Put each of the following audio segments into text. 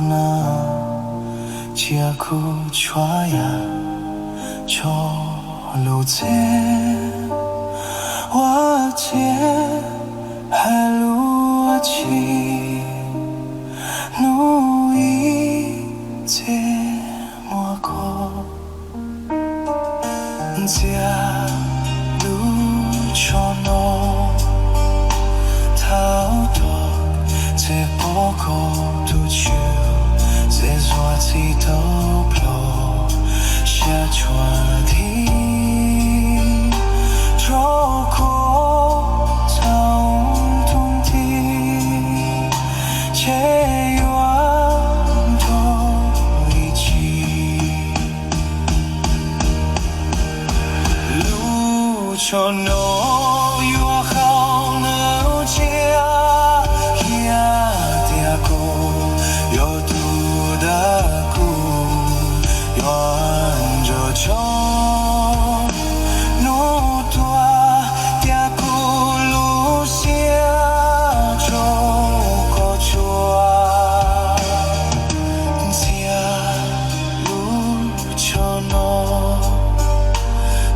na, cia kuv tshuab yam tso lub txiaj ua ciav hais lus ua tsi hnub ib txhia muaj koj. Ntxias lub tsho no, thaum tod txawm pom koj tus tswv, txawm zuag txij tau plho sab tshuaj thiab rau koj txog tus nti, ces yuav nrog ib tsi. Lub tsho no yuav haum nws tsiaj, qhia tias koj yog tus dab kuv yuav nrog tso. Nws tuaj tias kuv lub siab rau koj tsuag. Ntxias lub tsho no,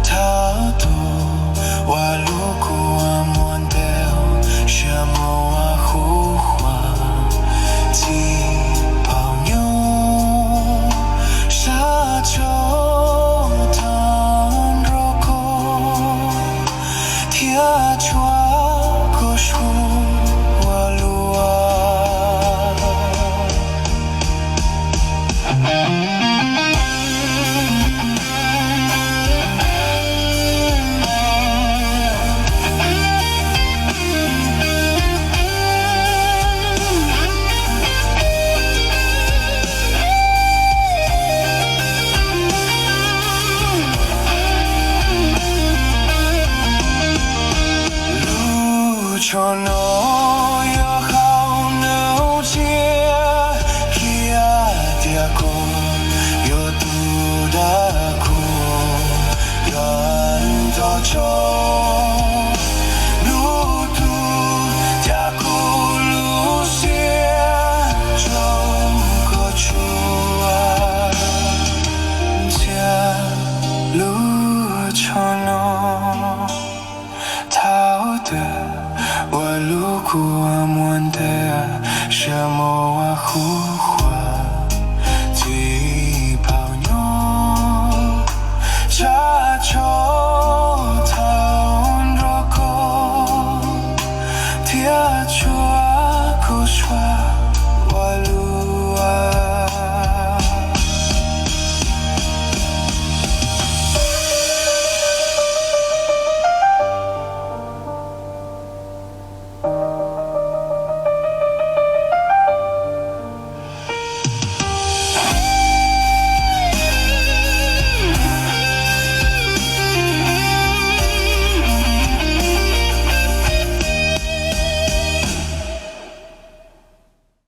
thaum tod ua lub kua muag ntev, sab muag ua huv huam txij paus nyoog, sab tsho tau nrog koj thiab tsuag koj suav ua luaj. Lub tsho no yuav haum nws tsiaj, qhia tias koj yog tus dab kuv yuav nrog tso. Nws tuaj tias kuv lub siab rau koj tsuag. Ntxias lub tsho no, thaum twg ua lub kua muag ntev, sab muag ua huv